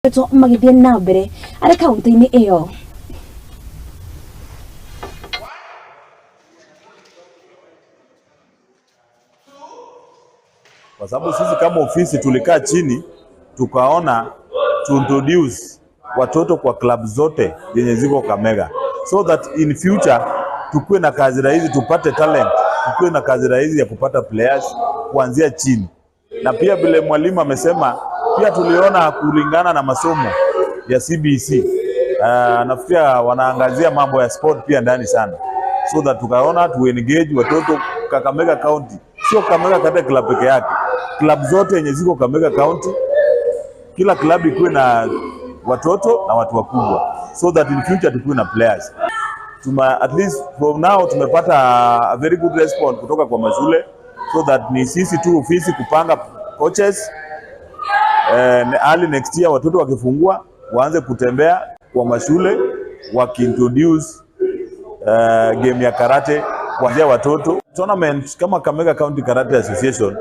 Makoretwo magĩthiĩ na mbere arĩ kaunti-inĩ ĩyo. Kwa sababu sisi kama ofisi tulikaa chini tukaona to introduce watoto kwa club zote zenye ziko Kakamega, so that in future tukuwe na kazi rahisi, tupate talent, tukuwe na kazi rahisi ya kupata players kuanzia chini. Na pia vile mwalimu amesema, pia tuliona kulingana na masomo ya CBC, nafikiria wanaangazia mambo ya sport pia ndani sana, so that tukaona tu engage watoto Kakamega County, sio Kakamega Karate Club peke yake, club zote yenye ziko Kakamega County, kila club ikuwe na watoto na watu wakubwa, so that in future tukuwe na players. At least from now tumepata a very good response kutoka kwa mashule, so that ni sisi tu ofisi kupanga coaches, early next year watoto wakifungua waanze kutembea kwa mashule wakiintroduce game ya karate kuanzia watoto. Tournament kama Kakamega County Karate Association,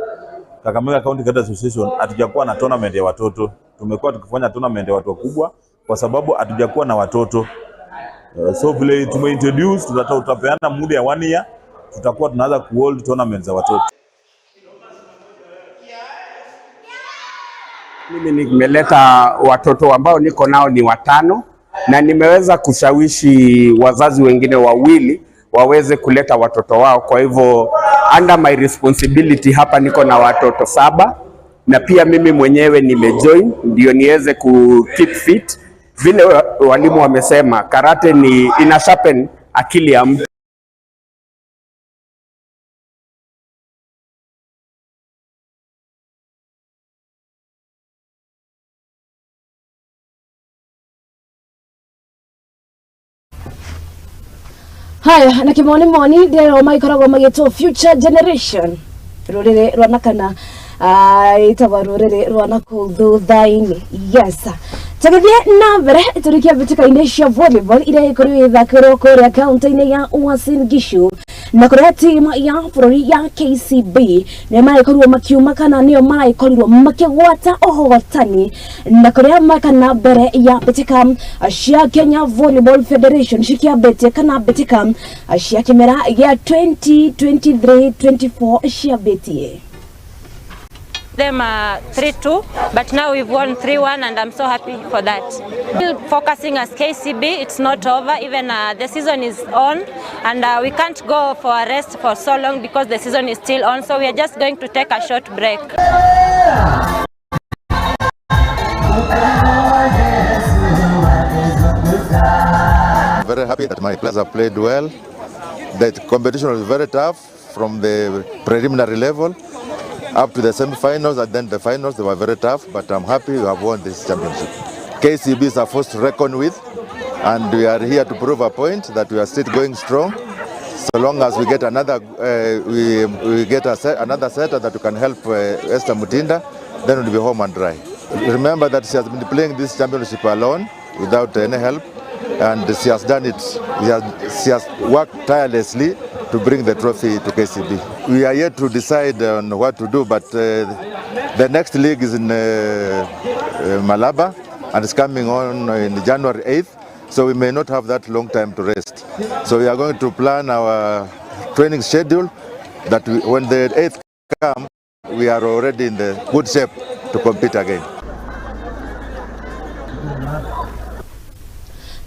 Kakamega County Karate Association hatujakuwa na tournament ya watoto. Tumekuwa tukifanya tournament ya watu wakubwa kwa sababu hatujakuwa na watoto. So vile tumeintroduce, tutapeana muda ya 1 year, tutakuwa tunaanza kuhold tournament za watoto. Mimi nimeleta watoto ambao niko nao ni 5, na nimeweza kushawishi wazazi wengine 2 waweze kuleta watoto wao. Kwa hivyo under my responsibility hapa niko na watoto 7, na pia mimi mwenyewe nimejoin ndio niweze ku keep fit. Vile walimu wamesema karate ni ina sharpen akili ya mtu. Haya, na kimoni moni ndĩrerwo magĩkoragwo magĩtwo Future Generation, rũrĩrĩ rwa nakana, ĩtagwo rũrĩrĩ rwa nakũu thutha-inĩ. Yes, tũgĩthiĩ na mbere tũrĩkia mbĩtĩka-inĩ cia volleyball iria ĩkorirwo ĩgĩthakĩrwo kũrĩa kaunti-inĩ ya Uasin Gishu, na kũrĩa timu ya bũrũri ya KCB nĩo maragĩkorirwo makiuma kana nĩo maragĩkorirwo makĩgwata ũhotani, na kũrĩa makana mbere ya mbĩtĩka cia Kenya Volleyball Federation cikĩambĩtie kana mbĩtĩka cia kĩmera gĩa 2023-24 ciambĩtie. Them 3-2, but now we've won 3-1, and I'm so happy for that. Still focusing as KCB, it's not over. Even the season is on, and we can't go for a rest for so long because the season is still on. So we are just going to take a short break. Very happy that my players have played well. The competition was very tough from the preliminary level up to the semi-finals, and then the finals. They were very tough, but I'm happy we have won this championship. KCB is a force to reckon with, and we are here to prove a point that we are still going strong. So long as we get another, we get a set, another setter that can help Esther Mutinda, then we'll be home and dry. Remember that she has been playing this championship alone without any help, and she has done it. She has worked tirelessly to bring the trophy to KCB. We are yet to decide on what to do, but the next league is in Malaba, and it's coming on in January 8th, so we may not have that long time to rest. So we are going to plan our training schedule that when the 8th comes, we are already in the good shape to compete again.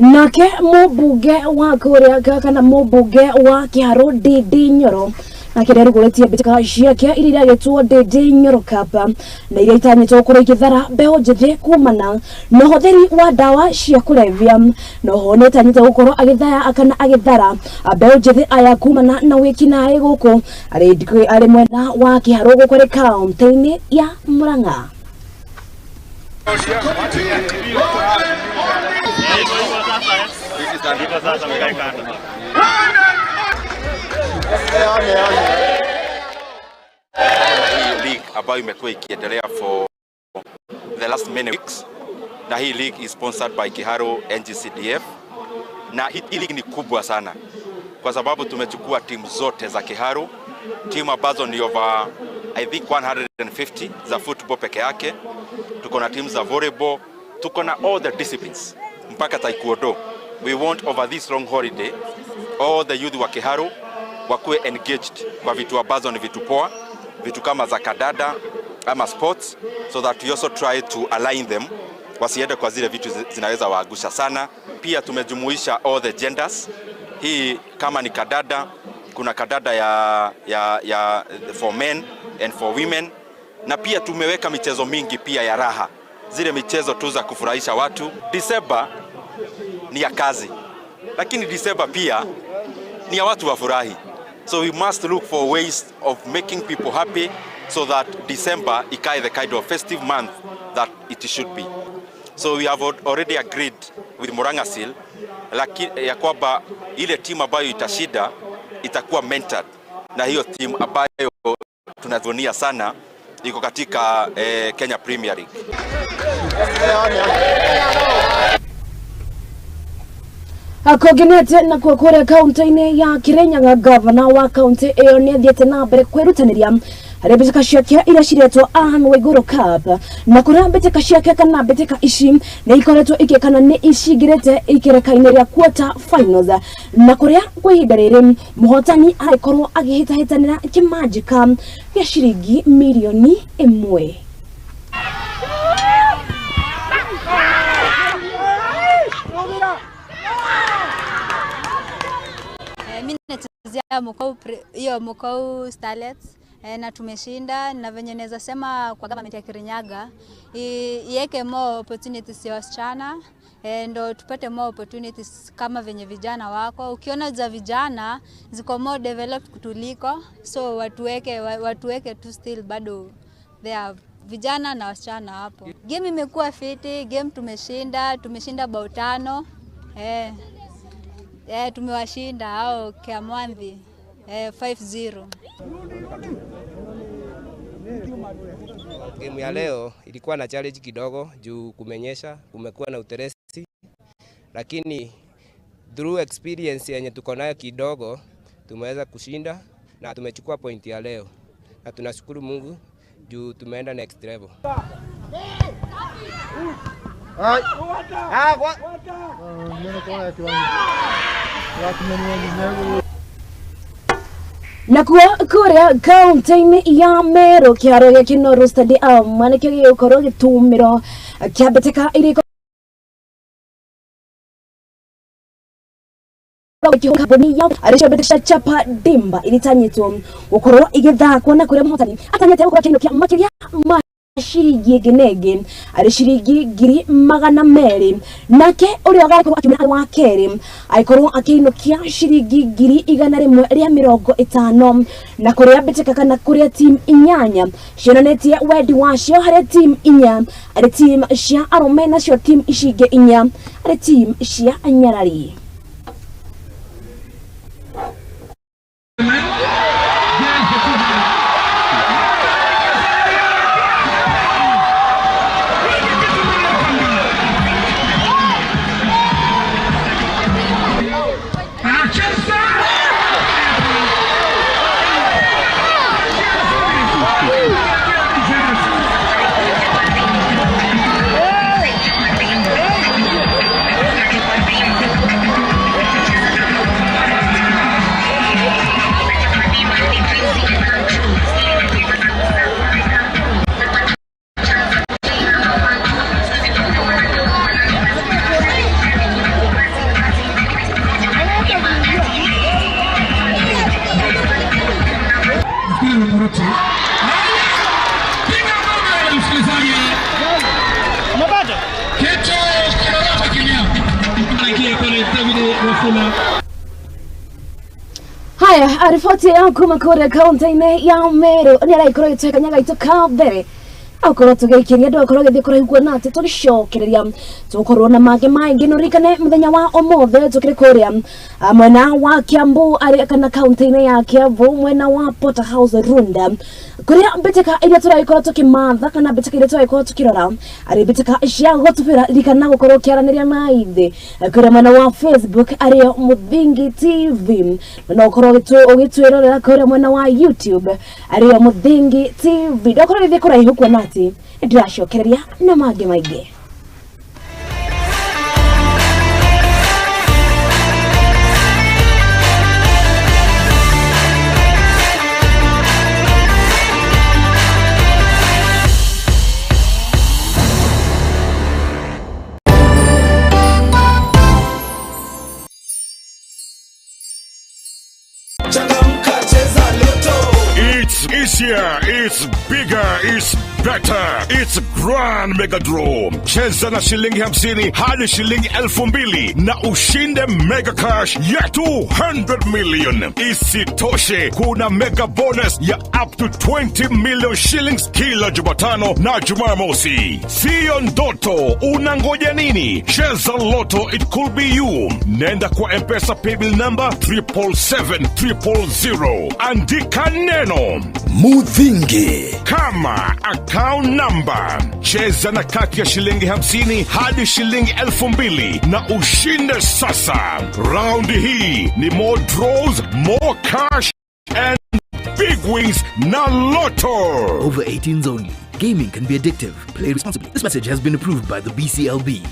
Nake mũmbunge wa kũrĩa kana mũmbunge wa Kĩharũ Ndindi Nyoro nake nĩarugũrĩtie mbĩtĩka ciake iria iragĩtwo Ndindi Nyoro Cup na iria itanyĩtwo gũkorwo igĩthara mbeũ njĩthĩ kumana na ũhũthĩri wa ndawa cia kũrebia, na oho nĩatanyĩte gũkorwo agĩthaya kana agĩthara mbeũ njĩthĩ aya kumana na wĩkinaĩ gũkũ arĩ mwena wa Kĩharũ gũkũ arĩ kaũntĩ-inĩ ya Murang'a. Hii league ambayo imekuwa ikiendelea for the last many weeks, na hii league is sponsored by Kiharu NGCDF, na hii league ni kubwa sana kwa sababu tumechukua timu zote za Kiharu, timu ambazo ni over I think 150 za football peke yake. Tuko na timu za volleyball, Tuko na all the disciplines mpaka taekwondo. We want over this long holiday all the youth wa Kiharu wakuwe engaged kwa vitu ambazo ni vitu poa, vitu kama za kadada ama sports, so that we also try to align them wasiende kwa zile vitu zinaweza waagusha sana. Pia tumejumuisha all the genders. Hii kama ni kadada, kuna kadada ya for men and for women, na pia tumeweka michezo mingi pia ya raha, zile michezo tu za kufurahisha watu. Disemba ni ya kazi, lakini Disemba pia ni ya watu wafurahi. So we must look for ways of making people happy so that December ikae the kind of festive month that it should be. So we have already agreed with Murang'a Seal ya kwamba ile timu ambayo itashinda itakuwa mentored na hiyo timu ambayo tunajivunia sana iko katika Kenya Premier League. Akogenete na kwa kuria kaunti-inĩ ya Kirinyaga, gavana wa kaunti ĩyo nĩ athiĩte na mbere kwĩrutanĩria harĩ mbĩtĩka ciake iria ciretwo Anne Waiguru Cup, na kũrĩa mbĩtĩka ciake kana mbĩtĩka ici nĩ ikoretwo ikĩkana nĩ icingĩrĩte ikereka-inĩ rĩa quarter finals, na kũrĩa kwa ihinda rĩrĩ mũhotani arĩkorwo akĩhĩtahĩtanĩra kĩmanjĩka gĩa ciringi mirioni 1. Mimi nachezea Mukau, hiyo Mukau Starlets, na tumeshinda. Na venye naweza sema kwa government ya Kirinyaga iweke more opportunities ya wasichana, ndo tupate more opportunities kama venye vijana wako. Ukiona za vijana ziko more developed kutuliko, so watuweke tu still bado there vijana na wasichana hapo. Game imekuwa fiti, game tumeshinda bao 5. Tumewashinda hao Kiamwambi 5-0. Game ya leo ilikuwa na challenge kidogo juu kumenyesha, kumekuwa na uteresi, lakini through experience yenye tuko nayo kidogo tumeweza kushinda na tumechukua point ya leo, na tunashukuru Mungu juu tumeenda next level. Na kuo kuria kaunti-inĩ ya Meru kĩharo gĩa Kinoru Stadium nĩkĩo gĩgũkorwo gĩtũmĩro kĩa mbĩtĩka iria kambuni ya arĩcio mbĩtĩka Chapa Dimba iritanyĩtwo gũkorwo igĩthakwo, na kũrĩa mũhotani atanyĩte gũkorwo akĩinũkia makĩria ma ciringi ĩngĩ na ĩngĩ arĩ ciringi 200,000, nake ũrĩa ũgakorwo akiumĩra wa kerĩ agĩkorwo akĩinũkia ciringi 150,000, na kũrĩa mbĩtĩka kana kũrĩa team 8 cionanĩtie wendi wacio harĩ team 4 arĩ team cia arũme, nacio team ici ingĩ 4 arĩ team cia nyarari. Haya, riboti ya kuma kuria kaunti-inĩ ya Meru nĩ araikorwo ĩgĩtũhe kanya gaitũ ka mbere akorwo tũgĩikĩria andũ akorwo gĩthiĩ kũraihu kuona atĩ tũgĩcokereria tũgũkorwo na mangĩ maingĩ. No ririkane mũthenya wa ũmũthĩ tũkĩrĩ kũrĩa mwena wa Kiambu arĩ kana kaunti-inĩ ya Kiambu mwena wa Porterhouse Runda, kũrĩa mbĩtĩka iria tũragĩkorwo tũkĩmatha kana mbĩtĩka iria tũragĩkorwo tũkĩrora arĩ mbĩtĩka cia gũtubĩra. Ririkana gũkorwo ũkĩaranĩria na ithuĩ kũrĩa mwena wa Facebook arĩyo Mũthingi TV, na ũkorwo ũgĩtwĩrorera kũrĩa mwena wa YouTube arĩyo Mũthingi TV. Ndokorwo gĩthiĩ kũraihu kuona atĩ ndĩracokereria na mangĩ maingĩ. here. It's bigger, it's better, it's Grand Mega Draw. Cheza na shilingi 50 hadi shilingi 2,000 na ushinde mega cash ya 200 million. Isitoshe, kuna mega bonus ya up to 20 million shillings kila Jumatano na Jumamosi. Siyo ndoto, unangoja nini? Cheza Lotto, it could be you. Nenda kwa M-Pesa paybill number 777 000. Andika neno Muthingi kama account number. Cheza na kati ya shilingi 50 hadi shilingi 2,000 na ushinde sasa. Raundi hii ni more draws, more cash and big wins na Lotto. Over 18s only. Gaming can be addictive. Play responsibly. This message has been approved by the BCLB.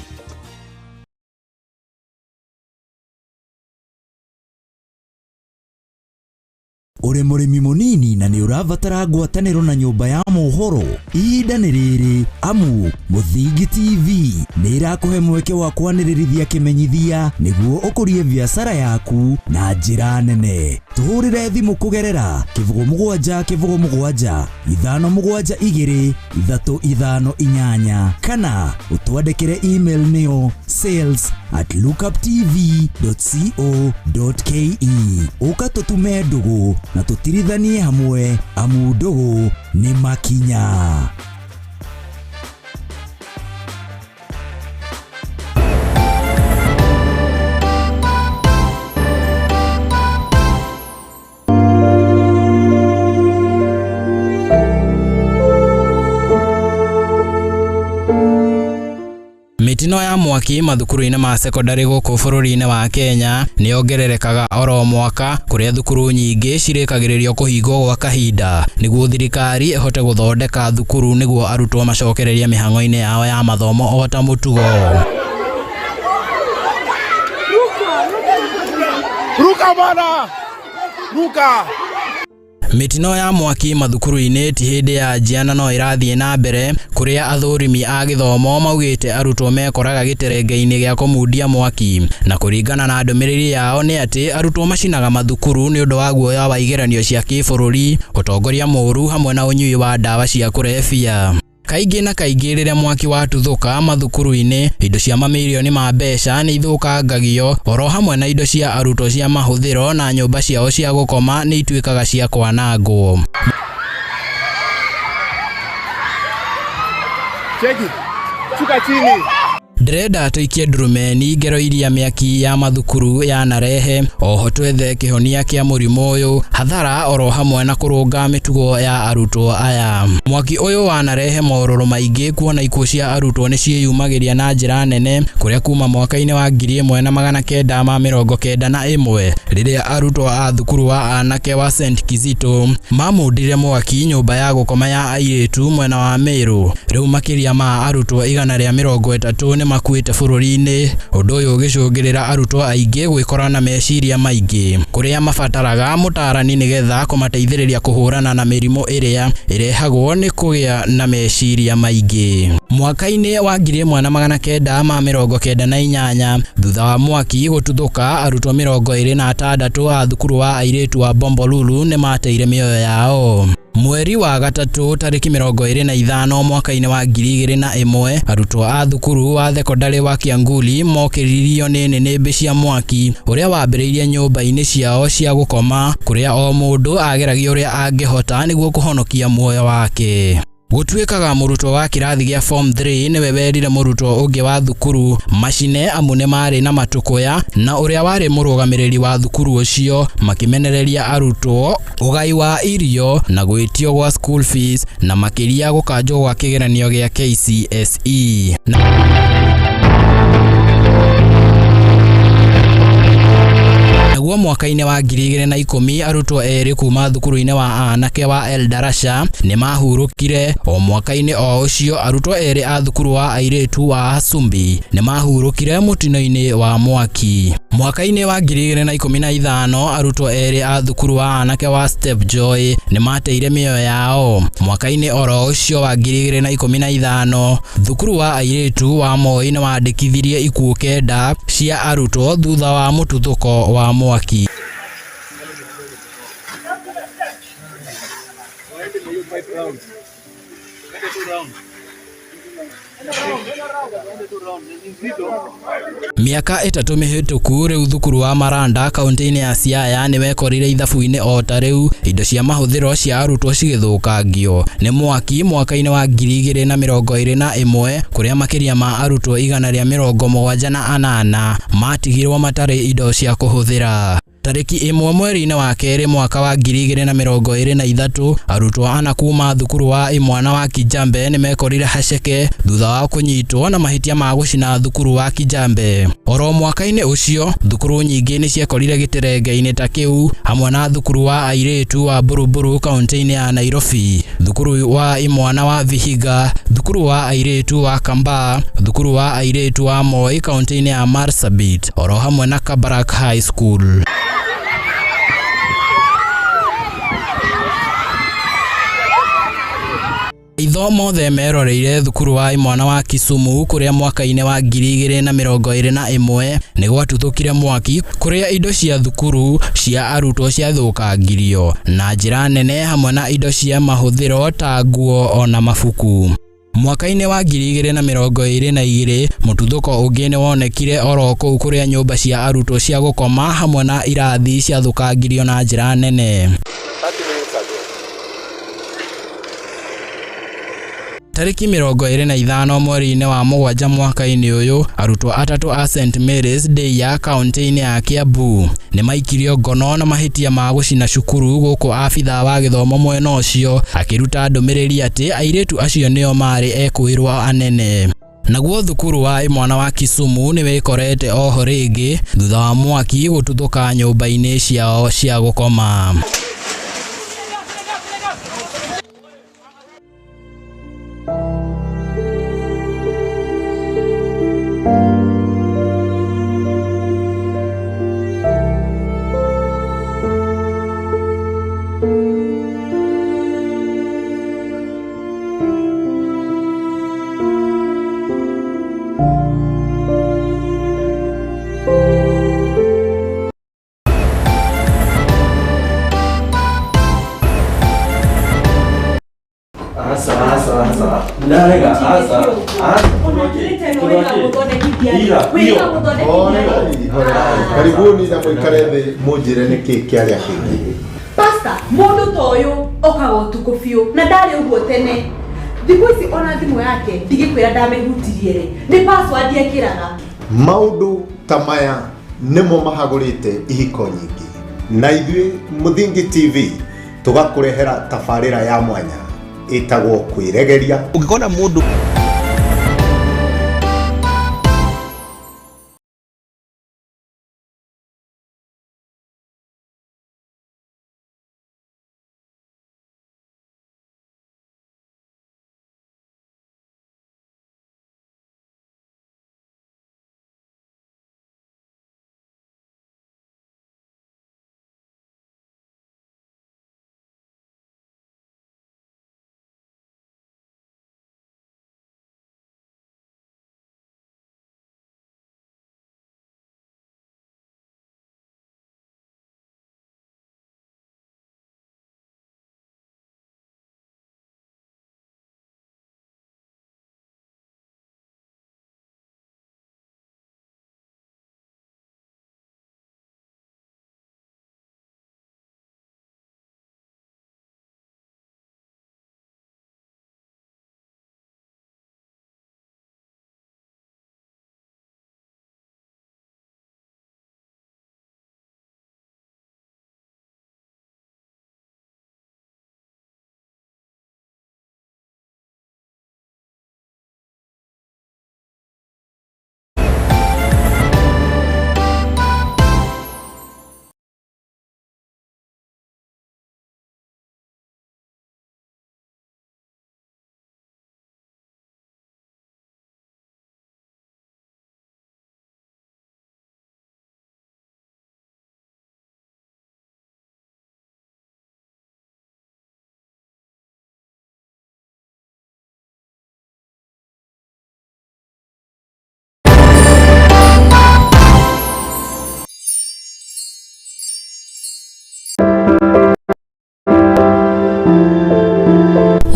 Ũrĩ mũrĩmi mũnini na nĩ ũrabatara ngwatanĩro na nyũmba ya mohoro, ihinda nĩ rĩrĩ, amu Mũthingi TV nĩ ĩrakũhe mweke wa kwanĩrĩrithia kĩmenyithia nĩguo ũkũrie biacara yaku na njĩra nene. Tũhũrĩre thimũ kũgerera 070 07 2 358 kana ũtwandĩkĩre email nĩyo sales@lookuptv.co.ke. Ũka tũtume ndũgũ na tũtirithanie hamwe, amu ndũgũ nĩ makinya. Mĩtino ya mwaki mathukuru-inĩ ma cekondarĩ gũkũ bũrũri-inĩ wa Kenya nĩ yongererekaga oro mwaka, kũrĩa thukuru nyingĩ cirĩkagĩrĩrio kũhingwo gwa kahinda nĩguo thirikari ĩhote gũthondeka thukuru nĩguo arutwo macokererie mĩhang'o-inĩ yao ya mathomo o ta mũtugo. Ruka bana! Ruka! Mĩtino ya mwaki mathukuru-inĩ ti hĩndĩ ya njia na no ĩrathiĩ na mbere, kũrĩa athũrimi a gĩthomo maugĩte arutwo mekoraga gĩterenge-inĩ gĩa kũmundia mwaki, na kũringana na ndũmĩrĩri yao nĩ atĩ arutwo macinaga mathukuru nĩ ũndũ wa guoya wa igeranio cia kĩbũrũri, ũtongoria mũũru hamwe na ũnyui wa ndawa cia kũrebia. Kaingĩ na kaingĩ rĩrĩa mwaki watuthũka mathukuru-inĩ, indo cia mamirioni ma mbeca nĩ ithũkangagio oro hamwe na indo cia arutwo cia mahũthĩro, na nyũmba ciao cia gũkoma nĩ ituĩkaga cia kwanangwo. Cheki. Shuka chini. Ndĩrenda tũikie ndurumeni ngero iria mĩaki ya mathukuru yanarehe, oho twethe kĩhonia kĩa mũrimũ ũyũ, hathara oro hamwe na kũrũnga mĩtugo ya arutwo aya. Mwaki ũyũ wanarehe morũrũ maingĩ, kuona ikuũ cia arutwo nĩ ciĩyumagĩria na njĩra nene, kũrĩa kuma mwaka-inĩ wa 1991, rĩrĩa arutwo a thukuru wa anake wa St Kizito mamundire mwaki nyũmba ya gũkoma ya airĩtu mwena wa Meru, rĩu makĩria ma arutwo 130 nĩ makuĩte bũrũri-inĩ. Ũndũ ũyũ ũgĩcũngĩrĩra arutwo aingĩ gwĩkora na meciria maingĩ, kũrĩa mabataraga mũtarani nĩgetha kũmateithĩrĩria kũhũrana na mĩrimũ ĩrĩa ĩrehagwo nĩ kũgĩa na meciria maingĩ. Mwaka-inĩ wa 1998, thutha wa mwaki gũtuthũka, arutwo 26 a thukuru wa airĩtu wa Bombolulu nĩ mateire mĩoyo yao. Mweri wa gatatũ tarĩki 25 mwaka-inĩ wa 2001, arutwo a thukuru wa thekondarĩ wa Kianguli mokĩririo nĩ nĩnĩmbĩ cia mwaki ũrĩa wambĩrĩirie nyũmba-inĩ ciao cia gũkoma, kũrĩa o mũndũ ageragia ũrĩa angĩhota nĩguo kũhonokia muoyo wake. Gũtuĩkaga mũrutwo wa kĩrathi gĩa form 3 nĩwe werire mũrutwo ũngĩ wa thukuru macine, amu nĩ marĩ na matũkũya na ũrĩa warĩ mũrũgamĩrĩri wa thukuru ũcio, makĩmenereria arutwo ũgai wa irio na gwĩtio gwa school fees na makĩria gũkanjwo gwa kĩgeranio gĩa KCSE. Naguo mwaka-inĩ wa 2010, arutwo erĩ kuma thukuru-inĩ wa anake wa Eldarasha nĩ mahurũkire. O mwaka-inĩ o ũcio, arutwo erĩ a thukuru wa airĩtu wa Hasumbi nĩ mahurũkire mũtino-inĩ wa mwaki. Mwaka-inĩ wa 2015, arutwo erĩ a thukuru wa anake wa Step Joy nĩ mateire mĩoyo yao. Mwaka-inĩ oro ũcio wa 2015, thukuru wa airĩtu wa Moi nĩ wandĩkithirie ikuũ 9 cia arutwo thutha wa mũtuthũko wa mwaki. Mĩaka 3 mĩhĩtũku rĩu thukuru wa Maranda kaunti-inĩ ya Siaya nĩ wekorire ithabu-inĩ o ta rĩu indo cia mahũthĩro cia arutwo cigĩthũkangio nĩ mwaki mwaka-inĩ wa 2021 kũrĩa makĩria ma arutwo 178 matigirwo matarĩ indo cia kũhũthĩra. Tarĩki 1 mweri-inĩ wa kerĩ mwaka wa 2023 arutwo ana kuma thukuru wa imwana wa Kijambe nĩ mekorire haceke thutha wa kũnyitwo na mahĩtia ma gũcina thukuru wa Kijambe. Oro mwaka-inĩ ũcio thukuru nyingĩ nĩ ciekorire gĩterenge-inĩ ta kĩu hamwe na thukuru wa airĩtu wa Buruburu kaunti-inĩ ya Nairobi, thukuru wa imwana wa Vihiga, thukuru wa airĩtu wa Kambaa, thukuru wa airĩtu wa Moi kaunti-inĩ ya Marsabit oro hamwe na Kabarak High School. Maitho mothe meroreire thukuru wa imwana wa Kisumu kũrĩa mwaka-inĩ wa 2021 nĩ gwatuthũkire mwaki kũrĩa indo cia thukuru cia arutwo ciathũkangirio na njĩra nene hamwe na indo cia mahũthĩro ta nguo ona mabuku. Mwaka-inĩ wa 2022 mũtuthũko ũngĩ nĩ wonekire oro kũu kũrĩa nyũmba cia arutwo cia gũkoma hamwe na irathi ciathũkangirio na njĩra nene. Tarĩki 25 mweri-inĩ wa mũgwanja mwaka-inĩ ũyũ arutwo atatũ a St Mary's Day kaunti-inĩ ya Kiambu nĩ maikirio ngono na mahĩtia ma gũcina cukuru gũkũ abithaa wa gĩthomo mwena ũcio akĩruta ndũmĩrĩri atĩ airĩtu acio nĩo marĩ ekũĩrwo anene. Naguo thukuru wa imwana wa Kisumu nĩ wĩkorete oho rĩngĩ thutha wa mwaki gũtuthũka nyũmba-inĩ ciao cia gũkoma. Karibuni na mwikare thĩ mũnjĩre nĩkĩ kĩarĩa kĩngĩ. Pastor, mũndũ ta ũyũ okaga ũtukũ biũ na ndarĩ ũguo tene. Thikũ ici ona thimũ yake ndigĩkwĩra ndamĩhutirie rĩ, nĩ password ekĩraga. Maũndũ ta maya nĩmo mahagũrĩte ihiko nyingĩ na ithuĩ Mũthingi TV tũgakũrehera tabarĩra ya mwanya ĩtagwo kwĩregeria. Ũngĩkona mũndũ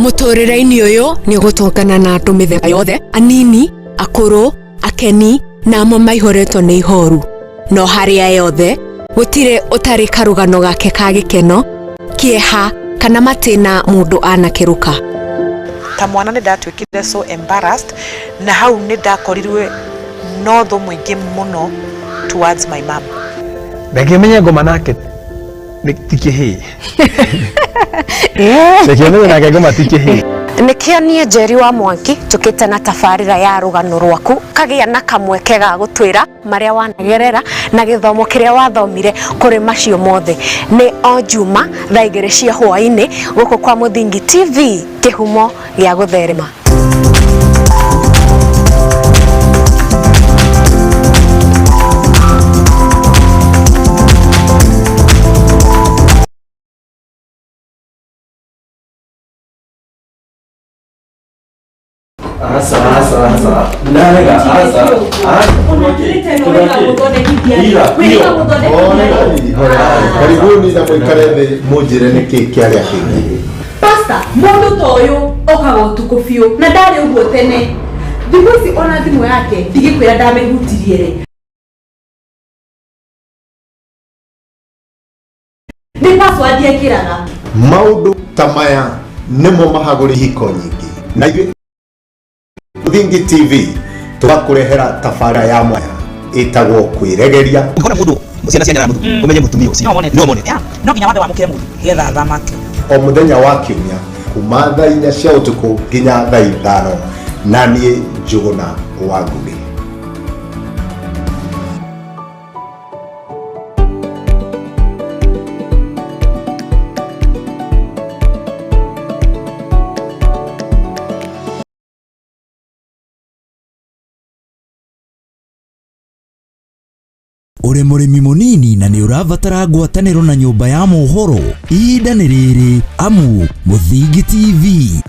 Mũtũrĩre-inĩ ũyũ nĩ ũgũtũngana na andũ mĩthemba yothe, anini, akũrũ, Akeni na amwe maihũrĩtwo nĩ ihoru. No harĩ aya othe gũtirĩ ũtarĩ karũgano gake ka gĩkeno, kĩeha kana matĩna mũndũ anakĩrũka. Ta mwana nĩ ndatuĩkire so embarrassed, na hau nĩ ndakorirwe no thũ mũingĩ mũno towards my mom. Reke menye ngoma nake nĩ ti kĩhĩĩ. Reke menye nake ngoma ti kĩhĩĩ. Nĩkĩo niĩ Njeri wa Mwangi njũkĩte na tabarĩra ya rũgano rwaku, kagĩa na kamweke ga gũtwĩra marĩa wanagerera na gĩthomo kĩrĩa wathomire kũrĩ macio mothe. Nĩ o Juma thaa 2 cia hwaĩ-inĩ gũkũ kwa Mũthingi TV, kĩhumo gĩa gũtherema. Asa, asa, asa. Narega, asa. Karibuni na mwikare thĩ mũnjĩre nĩkĩ kĩarĩa kĩngĩ. Pastor, mũndũ ta ũyũ okaga ũtukũ biũ na ndarĩ ũguo tene. Thikũ ici ona thimũ yake ndigĩkwĩra ndamĩhutirie rĩ. Nĩ password ekĩraga. Maũndũ ta maya nĩmo mahagũrĩ ihiko nyingĩ. Na ithuĩ Mũthingi TV tũgakũrehera tabarĩra ya mwanya ĩtagwo kwĩregeria. Ũngĩkona mũndũ ciana cia nyarara ũmenye mũtumia ũcio no mone. No nginya wambe wamũkĩre mũthuri getha athamake. O mũthenya wa kiumia kuma thaa 4 cia ũtukũ nginya thaa 5, na niĩ Njũgũna wa Ngũgĩ. Ũrĩ mũrĩmi mũnini na nĩ ũrabatara ngwatanĩro na nyũmba ya mohoro, ihinda nĩ rĩrĩ amu Mũthingi TV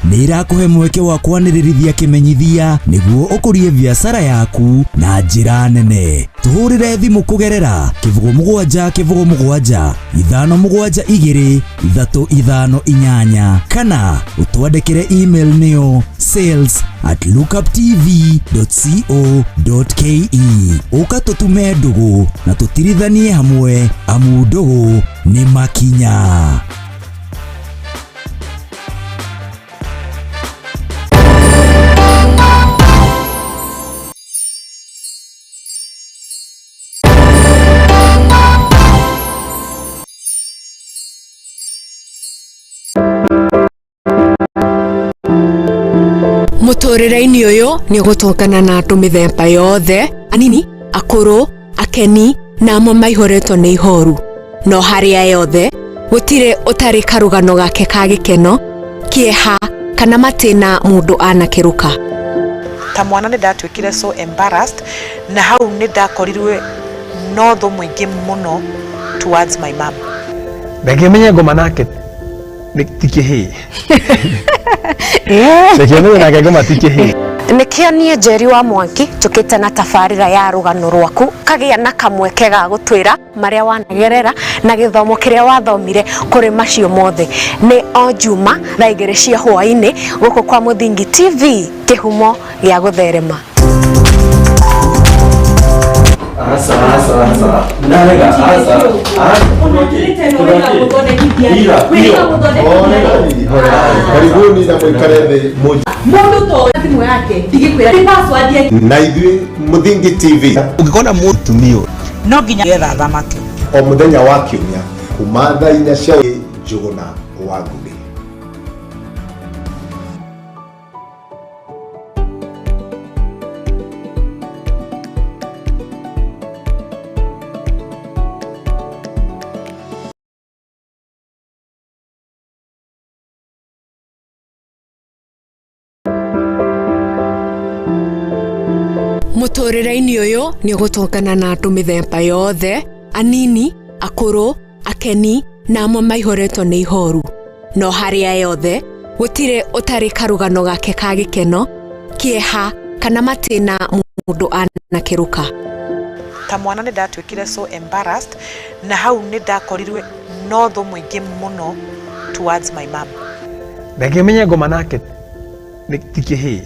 nĩ ĩrakũhe mweke wa kwanĩrĩrithia kĩmenyithia nĩguo ũkũrie biacara yaku na njĩra nene. Tũhũrĩre thimũ kũgerera 07 07 5 7 2 3 5 8 kana ũtwandĩkĩre email nĩyo sales@lookuptv.co.ke. Ũka tũtume ndũgũ na tũtirithanie hamwe amu ndũgũ nĩ makinya. Mũtũrĩre-inĩ ũyũ nĩ ũgũtũngana na andũ mĩthemba yothe, anini, akũrũ, akeni na amwe maihũrĩtwo nĩ ihoru. No harĩ aya othe gũtirĩ ũtarĩ karũgano gake ka gĩkeno, kĩeha kana matĩna mũndũ anakĩrũka. Ta mwana nĩ ndatuĩkire so embarrassed, na hau nĩ ndakorirwe no thũ mũingĩ mũno towards my mom. Reke menye ngoma nake nĩ ti kĩhĩĩ. Reke menye nake ngoma ti kĩhĩĩ. Nĩkĩo niĩ Njeri wa Mwangi njũkĩte na tabarĩra ya rũgano rwaku, kagĩa na kamweke ga gũtwĩra marĩa wanagerera na gĩthomo kĩrĩa wathomire kũrĩ macio mothe. Nĩ o Juma thaa 2 cia hwaĩ-inĩ gũkũ kwa Mũthingi TV, kĩhumo gĩa gũtherema. Asa, asa, asa. Narega, asa. Karibuni na mwikare thĩ mũnjĩre. Mũndũ ta ũyũ thimũ yake ndigĩkwĩra nĩ password ekĩraga. Na ithuĩ Mũthingi TV ũngĩkona mũtumia no nginya getha athamake. O mũthenya wa kiumia kuma thaa 4 cia Njũgũna wa Ngũgĩ. Mũtũrĩre-inĩ ũyũ nĩ ũgũtũngana na andũ mĩthemba yothe, anini, akũrũ, akeni na amwe maihũrĩtwo nĩ ihoru. No harĩ aya othe gũtirĩ ũtarĩ karũgano gake ka gĩkeno, kĩeha kana matĩna mũndũ anakĩrũka. Ta mwana nĩ ndatuĩkire so embarrassed, na hau nĩ ndakorirwe no thũ mũingĩ mũno towards my mom. Reke menye ngoma nake nĩ ti kĩhĩĩ.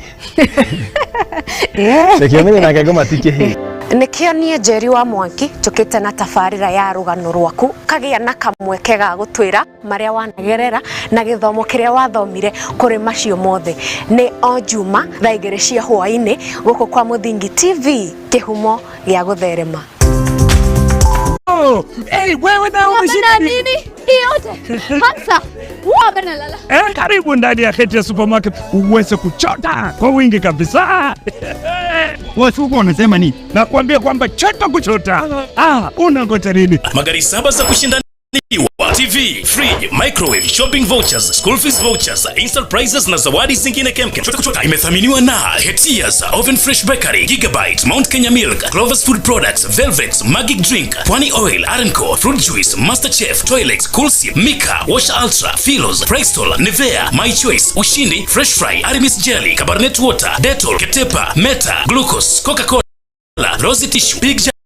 Reke ũmenye nake ngoma ti kĩhĩĩ. Nĩkĩo niĩ Njeri wa Mwangi njũkĩte na tabarĩra ya rũgano rwaku, kagĩa na kamweke ga gũtwĩra marĩa wanagerera na gĩthomo kĩrĩa wathomire kũrĩ macio mothe. Nĩ o Juma thaa 2 cia hwaĩ-inĩ gũkũ kwa Mũthingi TV, kĩhumo gĩa gũtherema. Oh, hey, wewe na umeshinda nini? Hii yote. Hamsa. Huwa lala. Karibu ndani ya Hetia Supermarket uweze kuchota kwa wingi kabisa. Watu wanasema nini? Nakwambia kwamba chota kuchota. Unangoja nini? Magari 7 za kushindaniwa, TV, fridge, microwave, shopping vouchers, school fees vouchers, instant prizes na zawadi zingine kemkem. Chota kuchota imethaminiwa na Hetias, Oven Fresh Bakery, Gigabyte, Mount Kenya Milk, Clovers Food Products, Velvex, Magic Drink, Pwani Oil, Arenco, Fruit Juice, Master Chef, Toilex, Coolsip, Mika, Washer Ultra, Philos, Prextol, Nivea, My Choice, Ushindi, Fresh Fry, Aramis Jelly, Cabernet Water, Dettol, Ketepa, Meta, Glucose, Coca-Cola, Rosy Tissue, Big Jack.